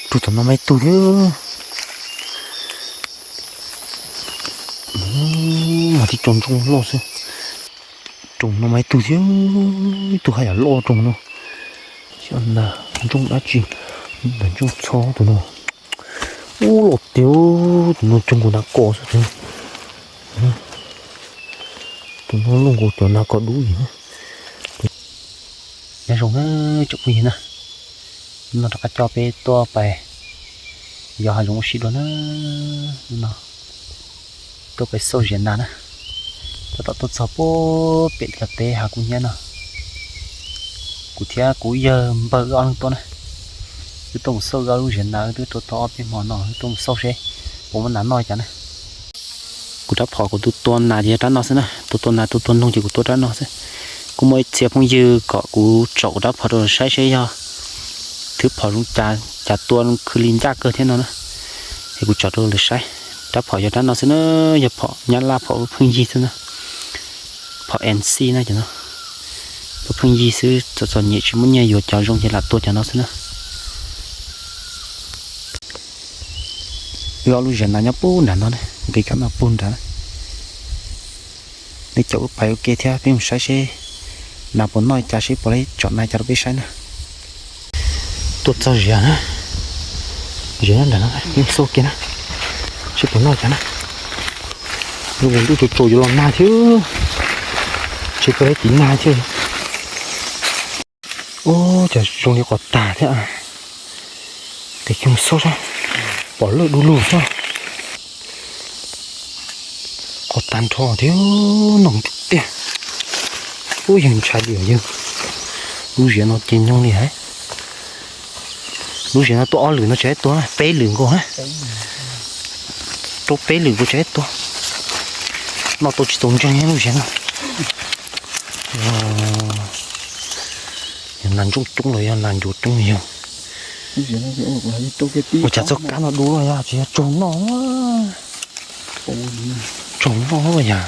Rau tom no mas ib tug thiab. Mas tib co ntsooj loj xwb. Rau no mas ib tug thiab, ib tug haj yam loj rau no. Xyov ntawm ntsooj dab tsi, ntawm ntsooj txhob tus no. Ub, loj tiag, tus no cog nkaus nav kos xwb tus. Tus no luaj nkaus cov nav kos dub li na. Nyob zoo na tsoom phooj ywg na, no rov qab coj peb tuaj pais yos hav zoov ua si dua na. No tuaj pais xauj ziav nas na, tab tom tuaj txog puag pem cov teb hav kub hnyiab no. Kuv thiab kuv yawg npawg wb ob leeg tuaj na, wb tuaj mus xauj wb ob lub ziav nas, wb twb tuaj tau ob peb hmo no, wb tuaj mus xauj seb puas muaj nas noj cas na. Kuv rab phom kuv tus tua nas ces yog rab no xwb na, tus tua nas tus tua noog ces kuv tua rab no xwb. Kuj muaj ib txhia phooj ywg kom kuv tsom kuv rab phom rau lawv saib seb yog thwb phom zoo cas, cas tua khwv li ncaj kawg thiab no na. Es kuv tsom rau lawv saib, rab phom yog rab no xwb na, yog phom nyab laj phom pheej yig xwb na, phom N C na cov no, pheej yig xwb, txom txom nyem tsis muaj nyiaj yuav cov zoo ces lam tua cov no xwb na. Wb ob lub ziav nas nyob puag nram no na, nqis kab mas puag nrad na. Nej caum wb pais ua ke thiab peb mus saib seb nas puas noj cas, seb puas tsom nas cas rau peb saib na. Tuaj txog ziav na, ziav nyob nram no, peb mus xauj ke na, seb puas noj cas na. Ntuj tsaus tsaus yuav los nag thiab, tsev puas tiv nag thiab. Ub, cas zoo li qos tag thiab. Tes mus xauj saib, pom lwj du lug xwb. Qos tag nrho thiab, noog tiag tiag. Ub, yawg ntshai li yawg, lub ziav no ces nyoog li hais. Lub ziav no tuaj ob lwm no tsis tua, peb lwm nkaus na. Rau peb lwm nkaus tsis tua. Noj tau tsis tau ntseeg lub ziav no. Yog nas ntsooj coob los yog nas ncuav coob yog. Ua cas txoj kab no du los yog tsis yog tsaug noj. Tsaug noj yog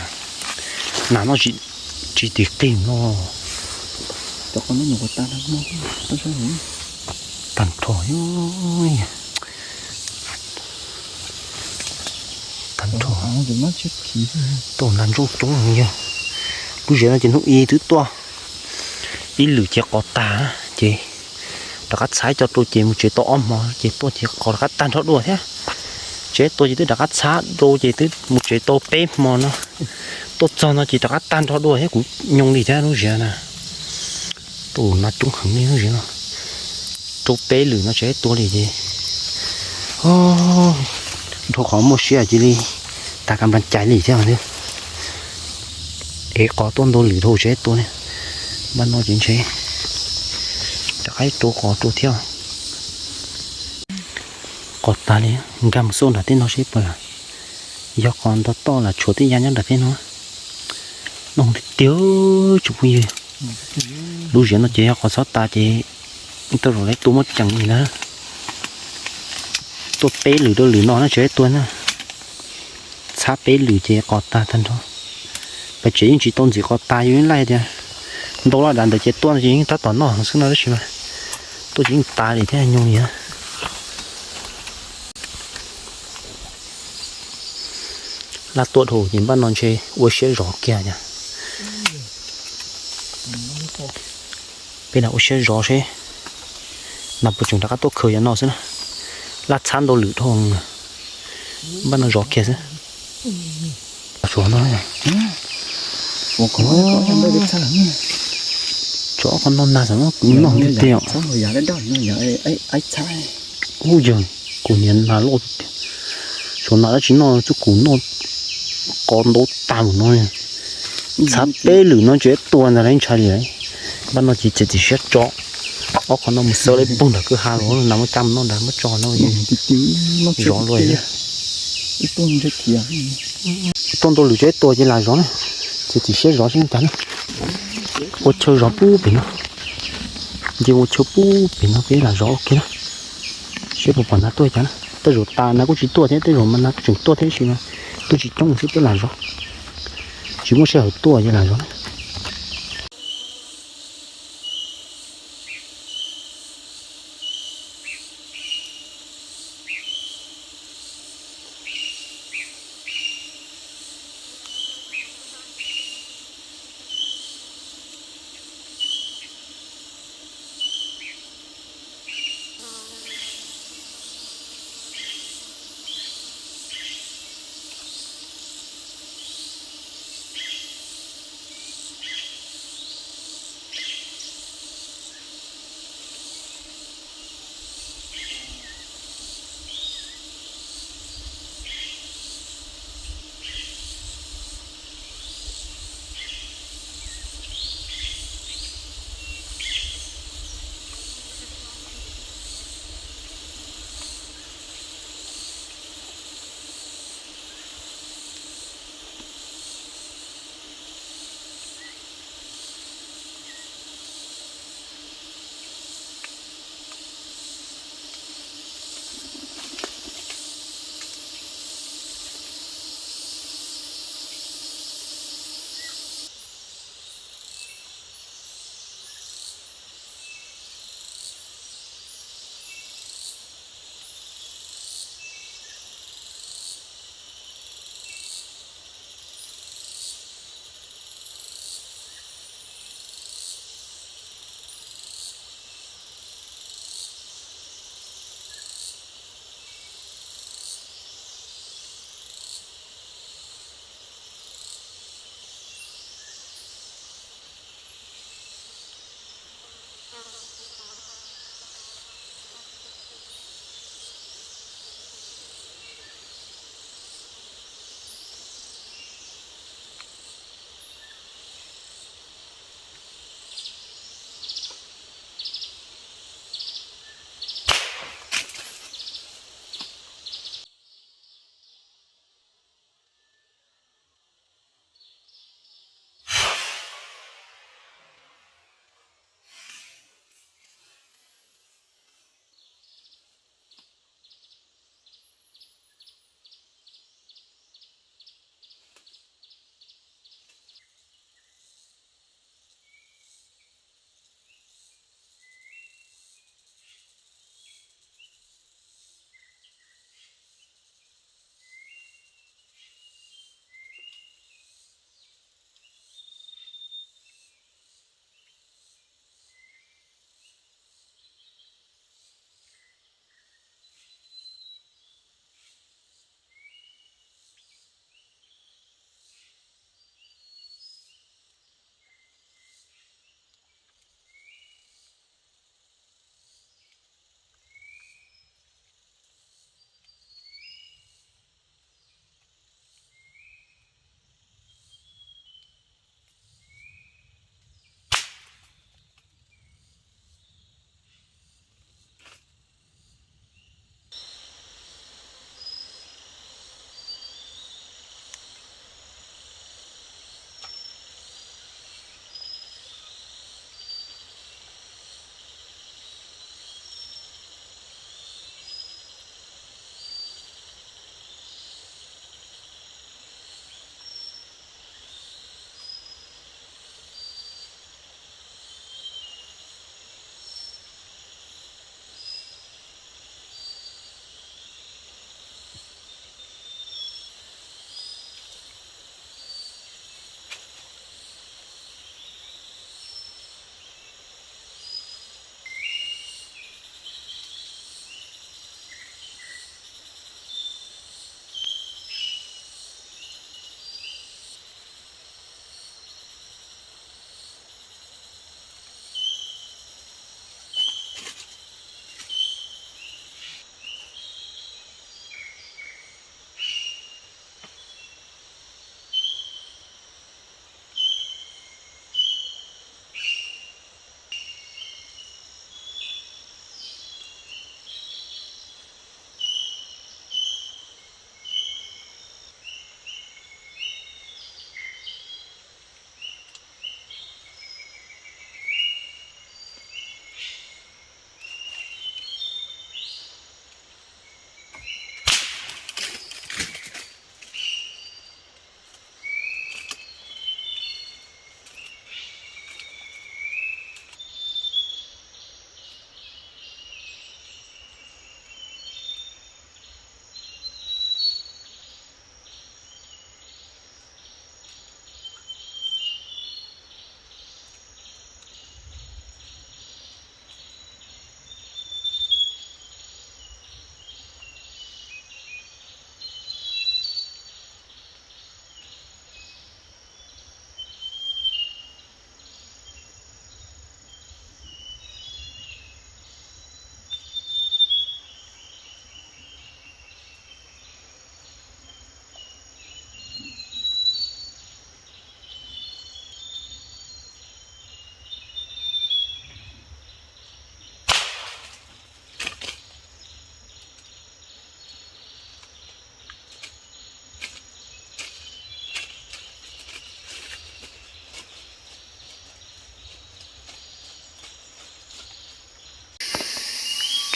nas no tsis tim qig no. Tag nrho, tag nrho. Tuaj nas ntsooj coob yog. Lub ziav no ces hnub ib twb tuaj ib lwm ces qos tag ces rov qab txhab co rau ces mus tsev tau ob hmo ces tuaj ces qos rov qab tag nrho dua thiab. Tsev tua ces twb rov qab txhab rau ces twb mus tsev tau peb hmo no. Tuaj txog no ces rov qab tag nrho dua thiab, kuv nyoog li thiab lub ziav na. Tus nas coob heev li lub ziav no. Rau peb lwm no tsis tua li ces dhau qhov muaj siab cia li tag kas nplas cai li thiab. Es qos tuaj ntau lwm dhau tsis tua ne. Npaj no ces ntshe rov qab rau qos rau thiab. Qos tag li, nkag mus xauj nram tej no seb puas lam yog qos ntog toj lam tshuav tej ya nyob nram tej no. Noog tiag tiag tsoom phooj ywg. Lub ziav no ces yog qos txhob tas ces tau zaum lawv tua muab ceem li na. Tuaj peb lwm rau lwm no na tsis tua na. Txhab peb lwm ces qos tag tag nrho. Pais tsev yeej tsis tau ntxim qos tas, yus yeej laij tias ntau laj dav ntawd ces tuaj ces yeej tab tom noj xwb no tab sis mas tuaj ces yeej tas li thiab nyoog li. Laj tuaj dhau ces npaj no ntshe ua siab zov kiag. Peb lam ua siab zov seb nas puas tseem rov qab tuaj khaws yam no xwb na. Laj txhab ntau lwm dhau, npaj no zov kiag xwb. Suav no, tsov qhov no nas xav no kuv noj tiag tiag. Ub yawg, kuv niam nas loj tiag. Suav nas dab tsi noj txuj kuv noj qos ntau tag mus no. Txhab peb lwm no tseem tua ntag, ntshai li. Npaj no ces txiav txim siab tso ob qhov no mus xaws lawm puag nram kwj ha los nas muab cab mus noj nrad, muab tso no zov luaj. Tuaj ntau lwm tseem tua ces lam zov na. Txiav txim siab zov seb cas na. Ua chaw zov pub pem no. Nce ua chaw pub pem no peb lam zov ua ke na. Seb puas pom nas tuaj cas na. Tej zaum tas nas kuj tsis tuaj thiab, tej zaum mas nas tseem tuaj thiab sis mas tuaj tsis coob xwb peb lam zov. Tsis muaj sij hawm tuaj ces lam zov na.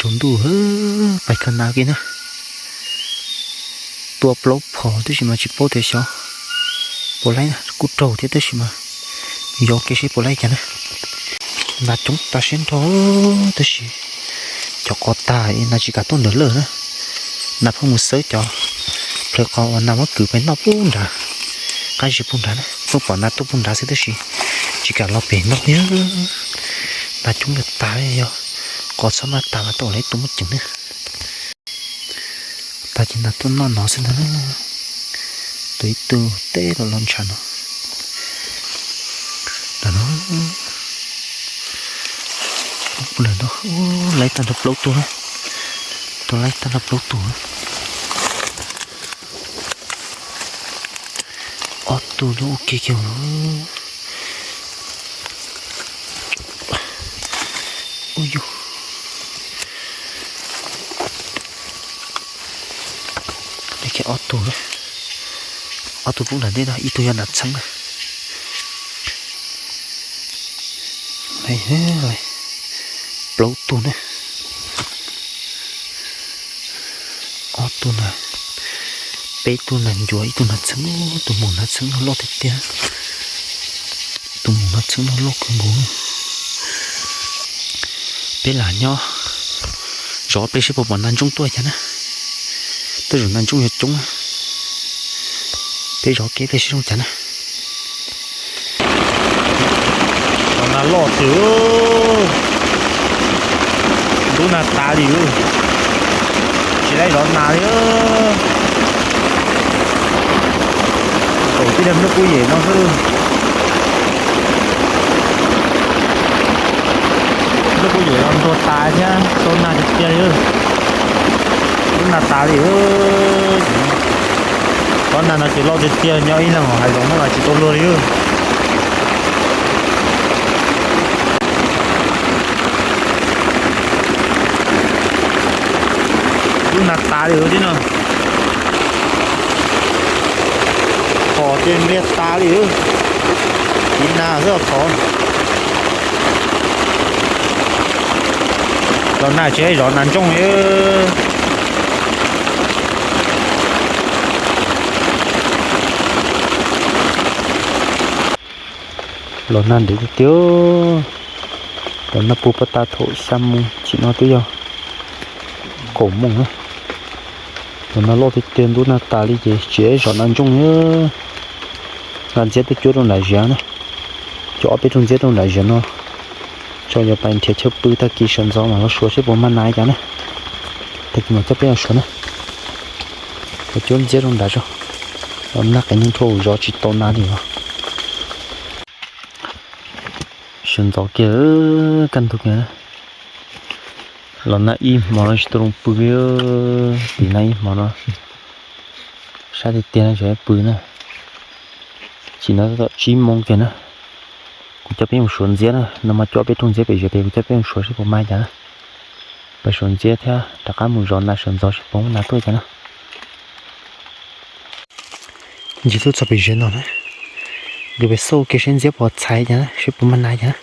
Tus ntuj, pais kawg nas kiag na. Tua plaub phom tab sis mas tsis paub tias xyov puas laib, kuj raug thiab tab sis mas yos kiag seb puas laib cas na. Nas coob tas siab nrho tab sis cov qos tag nas tsis kam tuaj ntawm lawj na. Nas pheej mus xawb cov plawv qos uas nas muab kwv pem noj pub nrad, qab zib pub nrad na. Pheej pom nas tuaj pub nrad xwb tab sis tsis kam los pem noj li. Nas coob li tas, yog qos txhob maj tas mas tau lawv tua muaj ceem na. Tag ces nas tuaj noj no xwb ntag. Tus ib tug teb los los ntshav no. Lawm no, lawm no, laib tag nrho plaub tug na. Tus laib tag nrho plaub tug. Ob tug lub ua ke kiag. Ua yus, ob tug, ob tug pub nram ntej no, ib tug yog nas txheeb na. Plaub tug na. Ob tug na, peb tug nas ncuav, ib tug nas txheeb, tus maum nas txheeb no loj tiag tiag. Tus maum nas txheeb no loj kawg nkaus. Peb lam nyob zov pliag seb puas pom nas ntsooj tuaj cas na. Tej zaum nas ntsooj yuav coob. Peb zov kiag pliag seb zoo cas na. Zov nas loj tiag, ntub nag tas li, tsis laib zov nas li. Kaum tib daim nplooj kub yem no xwb. Nplooj kub yem no ntuag tas thiab, tau nag tiag tiag li. Ntub nag tas li. Cov nas no ces loj tiag tiag, nyob ib leeg hauv hav zoov no mas tsis tau luag li. Ntub nag tas li thiab no. Phom ces npliag tas li. Tiv nas xwb os thov. Los nag tsis zov nas ntsooj li. Los nag ntev tiag tiag. Los nag puag pas tas thaum xya moo, chim no twb yog kaum moos na. Los nag loj tiag tiag, ntub nag tas li ces tsis zov nas ntsooj li. Nqa ntxiab tuaj cuab rau nram ziav na. Cuab ob peb rooj ntxiab rau nram ziav no, tso yuav pais nrhiav chaw pw, tag kis sawv ntxov mam los suav seb puas mag nas cas na. Tag kis mam coj peb los suav na. Los cuab ntxiab rau nram tso. Los nag qev nug nrho zov tsis tau nas li os. Sawv ntxov kiag, kaj ntug kiag. Los nag ib hmo no tsis tau zoo pw li. Tim nag ib hmo no sab tiag tiag no tsis pw na. Chim no tab tom tsib moo kiag na. Kuv coj peb mus suav ntxiab na, no mas cuab peb rooj ntxiab pem ziav pem, kuv coj peb mus suav seb puas mag cas na. Pais suav ntxiab thiab rov qab mus zov nas sawv ntxov seb puas mag nas tuaj cas na. Nce tuaj txog pem ziav no na, nkawd pem xauj kiag seb ntxiab puas txhais cas na, seb puas mag nas cas na.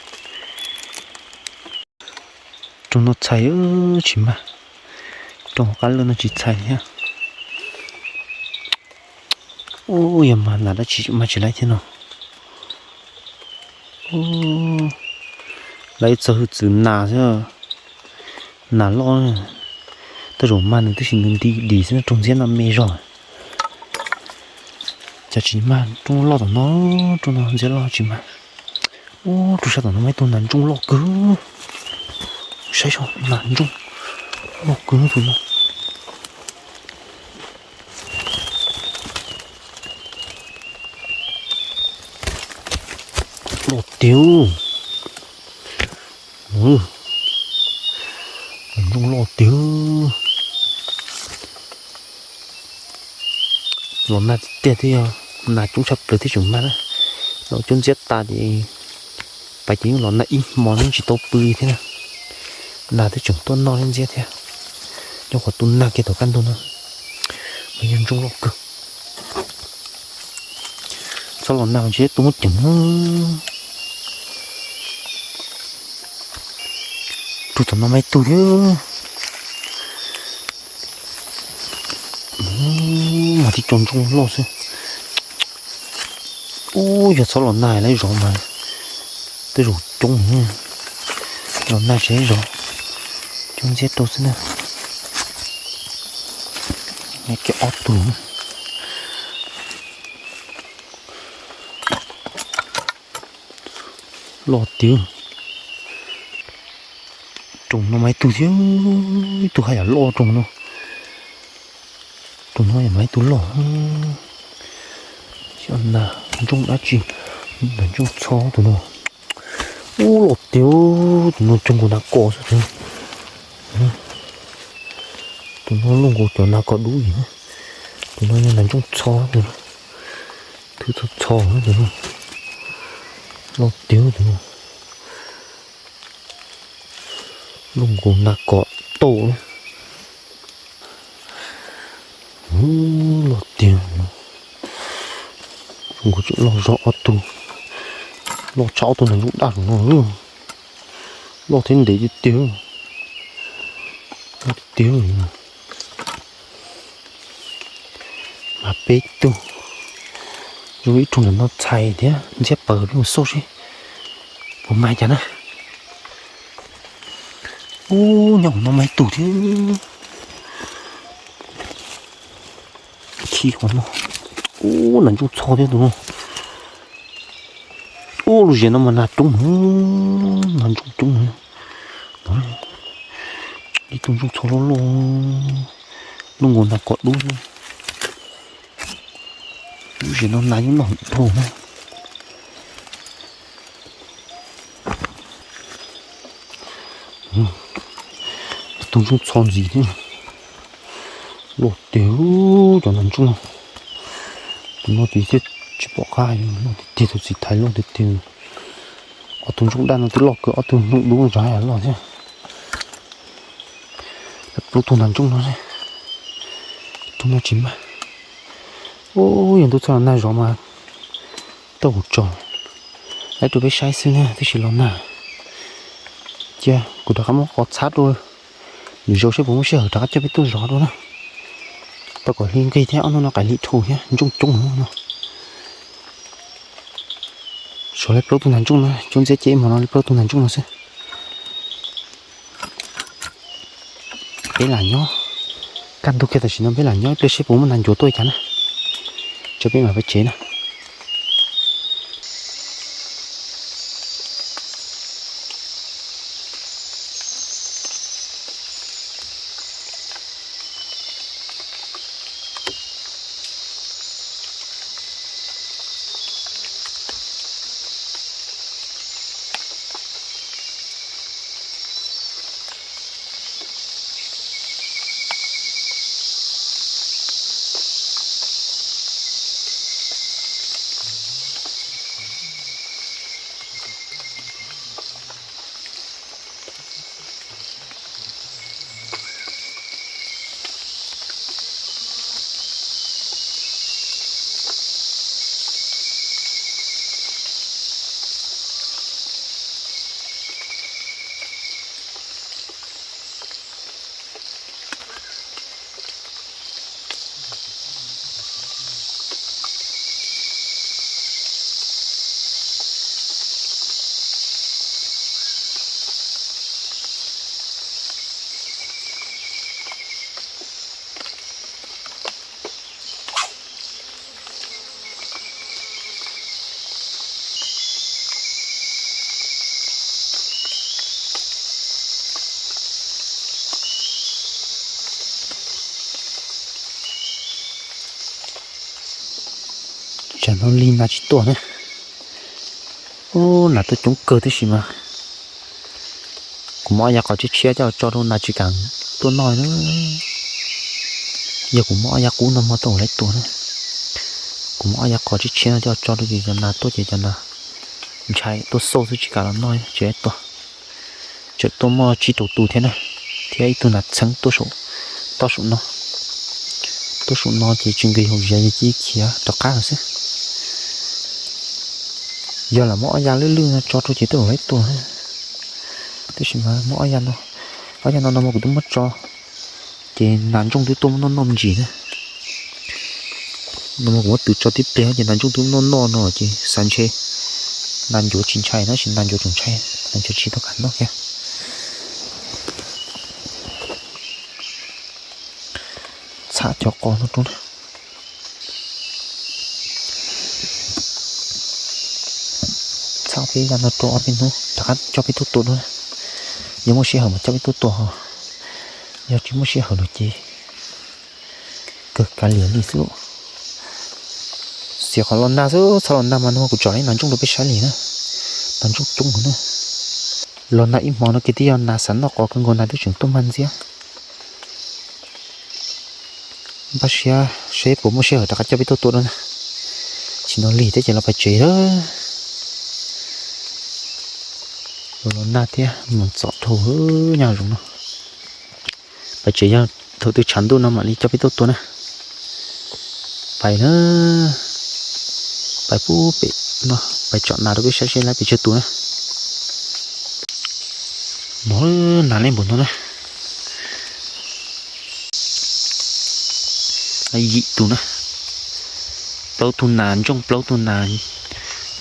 Rooj no txhais tsis mag, rooj hauv qab lawj no tsis txhais thiab. Ub, yog mag nas dab tsi mag tsis laib thiab no. Laib txog hwj txwv nas xwb, nas loj. Tej zaum mag nws twb tsis nws nti dim xwb, rooj ntxiab no me zog. Cas tsis mag, rooj loj tom no, rooj no ntxiab loj tsis mag. Ub, rau sab tom no muaj ib tug nas ntsooj loj kawg. Saib seb, nas ntsooj loj kawg tus no. Loj tiag. Nas ntsooj loj tiag. Los nag tiag tiag twb yog nas coob tshaj plaws thiaj tseem mag na. Los cuab ntxiab tas ces pais ces yeej los nag ib hmo yeej tsis tau pw thiab na. Nas twb tseem tuaj noj thiab ntxiab thiab. Nyob qhov tu nag kiag tom kaj ntug no, mas yog ntsooj loj kawg. Txhob los nag mas tsis tu muab ceem. Rau tom no mas ib tug thiab. Tib co ntsooj loj xwb. Ub, yog txhob los nag lawv zov mas tej zaum coob, los nag tsis zov, coob ntxiab rau xwb na. Kiag ob tug loj tiag. Rooj no mas ib tug thiab, ib tug haj yam loj rooj no. Rooj no yam mas ib tug loj. Xyov nas ntsooj dab tsi, nas ntsooj txho tus no. Ub, loj tiag, tus no cog nkaus nas kos xwb tus. Tus no luaj nkaus cov nas kos dub yim. Tus no yog nas ntsooj txho, tus no thwb txho txho tus no. Loj tiag tus no. Luaj nkaus nas kos tauj. Loj tiag. Nkaus tseem loj zog ob tug, loj tshaj ob tug nas ntsooj daj no. Loj thiab ntev tiag tiag, loj tiag tiag. Mas peb tug, zoo ib rooj ntawm no txhais thiab ntxiab plaws li mus xauj seb puas mag cas na. Ub, nyob hauv no mas ib tug thiab. Khi qhov no. Ub, nas ntsooj txho thiab tus no. Ub, lub zem no mas nas coob, nas ntsooj coob. Ib tug ntsooj txho loj loj, luaj nkaus nas kos dub. Lub zem no nas yeej noj heev dhau na. Tus ntsooj txho ntxiv thiab. Loj tiag cov nas ntsooj no. Tus no tus thiab tsis pom qab, loj tiag tiag, tus txiv thaiv loj tiag tiag. Ob tug ntsooj daj no twb loj kawg, ob tug ntsooj dub zov yam loj thiab. Plaub tug nas ntsooj no, tus no tsis mag. Ub, yog ntuj txog los nag zov mas tau hauv tso. Lawv rau peb saib xwb na, tab sis los nag. Cia kuv rov qab muab qos txhab dua, lwm zaus seb puas muaj sij hawm rov qab coj peb tuaj zov dua na. Tau kom hli nqig thiab, ob hnub no qaim hli dhau thiab, ntsooj coob no. Tshuav li plaub tug nas ntsooj no, coob ntxiab ces ib hmo no li plaub tug nas ntsooj no xwb. Peb lam nyob, kaj ntug kiag tam sim no peb lam nyob ib pliag seb puas muaj nas ncuav tuaj li cas na. Tso peb mam peb tsev na. Tsam no li nas tsis tuaj na. Ub, nas tuaj coob kawg tib si mas. Kuv muab ob yav qos tshiab tshiab coj tso rau nas tsis kam tuaj noj na. Yog kuv muab ob yav qub no muab tuaj ua lawv tuaj na. Kuv muab ob yav qos tshiab tshiab no coj tso rau ces cov nas tuaj ces cov nas ntshai tuaj xauj xwb tsis kam los noj tsis tuaj. Tseem tuaj muaj tsib rau tus thiab na, thiab ib tug nas txheeb tuaj saum, tuaj saum no. Tuaj saum no ces tsis nqis hauv ziav ces cia li khiav rov qab lawm xwb. Yog lam muab ob yav lwj lwj no tso rau ces twb los lawv tuaj. Tab sis mas muab ob yav no, ob yav no no mas kuv twb muab tso, ces nas ntsooj twb tuaj muab noj noj me ntsis na. No mas kuv muab tws tso tib pliag ces nas ntsooj twb noj noj no ces xav ntshe nas ncuav tsis ntshai na, tab sis nas ncuav tseem ntshai, nas ncuav tsis tau kam noj thiab. Txham cov qos no rau na. Txham peb zaj no rau ob peb hnub rov qab coj peb tuaj tua dua na. Yog muaj sij hawm mas coj peb tuaj tua ho, yog tsis muaj sij hawm no ces kawg kav liam li xwb lauj. Xiam qhov los nag xwb, txhob los nag mas no kuv tsom ib nas ntsooj rau peb saib li na. Nas ntsooj coob heev na. Los nag ib hmo no kiag twb yog nas xav noj qos kawg nkaus, nas twb tseem tuaj mag ntxiab. Npaj siab seb puas muaj sij hawm rov qab coj peb tuaj tua dua na. Tsis nto lig thiab ces los pais tsev lawm. Los los nag thiab mus txom dhau nyaj zoov no. Pais tsev, yog thaum twg tshav ntuj no mam li coj peb tuaj tua na. Pais na, pais pub pem no, pais tsom nas rau peb saib seb lawv pes tsawg tus na. No, nas lej npaum no na. Yim tus na. Plaub tug nas ntsooj, plaub tug nas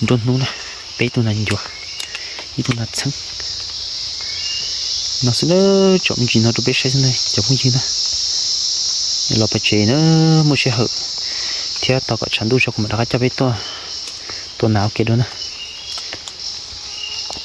nruab hnub na, peb tug nas ncuav, ib tug nas txheeb. No xwb na, tsom me ntsis no rau peb saib xwb na cov phooj ywg na. Los pais tsev na, muaj sij hawm thiab tos kom tshav ntuj tso kuv mam rov qab coj peb tuaj tua nas ua ke dua na.